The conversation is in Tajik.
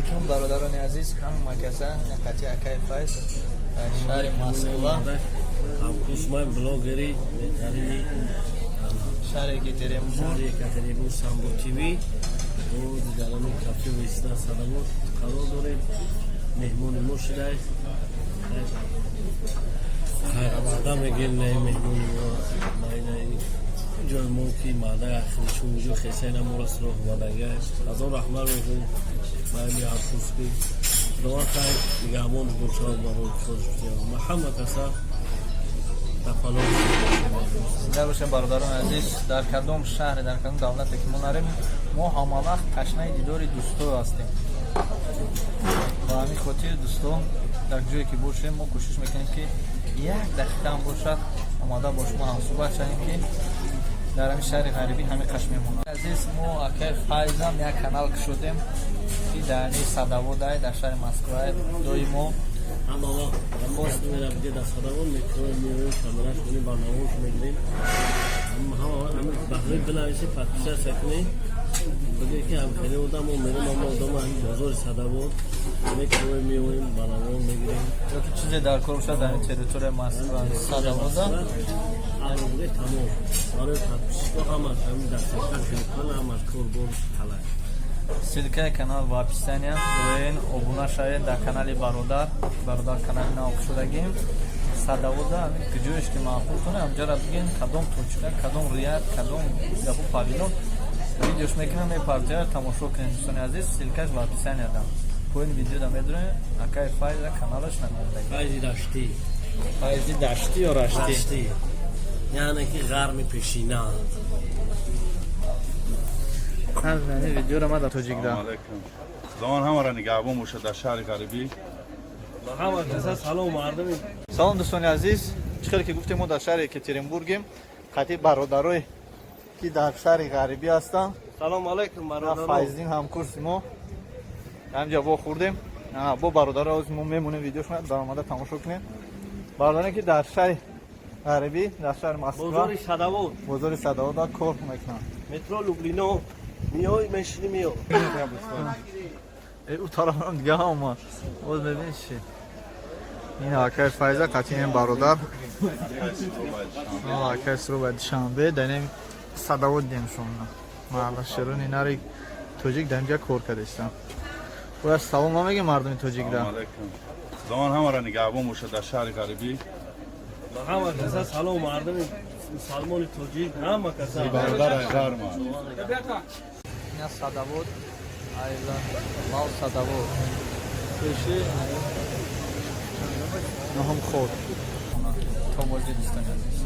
Алейкум, бародарони азиз, ҳама каса. Нақати акай Файз дар шаҳри Москва. Ҳамкурсмай, блогери беҳтарини шаҳри Екатеринбург. Шаҳри Екатеринбург, Самбо ТВ. Мо дидарами кафе «Весна» Садовод қарор дорем. Меҳмони мо шудай. Хайрамада мегем наи меҳмони мо майнаи ҷои мо, ки марда хелчунҷо хесайна моро суроғ омадага. Ҳазор раҳмат мегӯм майми ҳамкурски. Худованд хайр нигаҳбон бошад барои худш. Ма ҳама каса дар паноҳи. Зинда бошем, бародарони азиз. Дар кадом шаҳре, дар кадом давлате ки мо нарем, мо ҳама вақт ташнаи дидори дӯсто ҳастем. Ба ҳамин хотир, дӯсто, дар ҷое ки бошем, мо кӯшиш мекунем, ки як дақиқаам бошад, омада бо шумо ҳамсӯҳбат шавем, ки дар ҳамин шаҳри ғарибӣ ҳамин қаш мемонад. Азиз, мо акай Файзам як канал кушодем, ки дар ҳамин Садоводай, дар шаҳри Москва доимо. Ҳама вақт хост меравиде дар Садовод, метро меоем, камераш кунем, барномаош мегирем. Ҳама баҳри бинависи, подписаться кунем, бигӯе ки ҳамхели одам мо мерем, ама одама ҳамин бозори Садовод метро меоем, барнома мегирем. Ёки чизе дар кор бошад, дар ин территорияи Москва, Садовода. Алоғе тамом барои подписчико, ҳамаш ҳамин дастака телефон, ҳамаш корбор талай. Ссылкаи канал в описания. Доен, обуна шавед дар канали бародар. Бародар канали нав кушодагим Садовода. Ҳамин куҷоеш ки маъқултоне, ҳамҷара бигин, кадом точка, кадом ряд, кадом гапу павильон, видеош мекунам, мепартоя, тамошо кунед. Дӯстони азиз, ссылкаш в описания дам, поини видео да медонем. Акай Файза каналаш намондаги. Файзи Даштӣ. Файзи Даштӣ ё Раштӣ? Раштӣ, яъне ки ғарми пешина. Видеоро ма дар тоҷик да. Алейкум. Худованд ҳамаро нигаҳбон бошад дар шаҳри ғарибӣ. Ба ҳама каса салом, мардуми. Салом, дӯстони азиз. Чӣ хеле ки гуфтем, мо дар шаҳри Екатеринбургем, қатъи бародарое ки дар шаҳри ғарибӣ ҳастанд. Салом алейкум, бародарон. Файздин, ҳамкурси мо, ҳамҷа вохӯрдем бо бародаро. Ҳозир мо мемонем, видеошона даромада тамошо кунем. Бародаре ки дар шаҳри ғарибӣ, дар шаҳри Москва, бозори Садовод, бозори Садовода кор мекунанд. Метро Люблино миёй, мешини, миё. Ӯ тарафам дига ҳама боз мебинӣ чи. Ин акай Файза қатъи бародар, акай Суруба. Душанбе дар ин Садовод дем шона маҳалла шерони нари тоҷик дар инҷа кор кардастам. Бояд салом намегем мардуми тоҷик да. Салом алейкум. Худованд ҳамаро нигаҳбон бошад дар шаҳри ғарибӣ. Ба ҳама каса салом, мардуми мусалмони тоҷик, ҳама каса. Бародар ғарма. Ина Садовод, айла лав Садовод, пеши ноҳум ход. То бози, дӯстони азиз.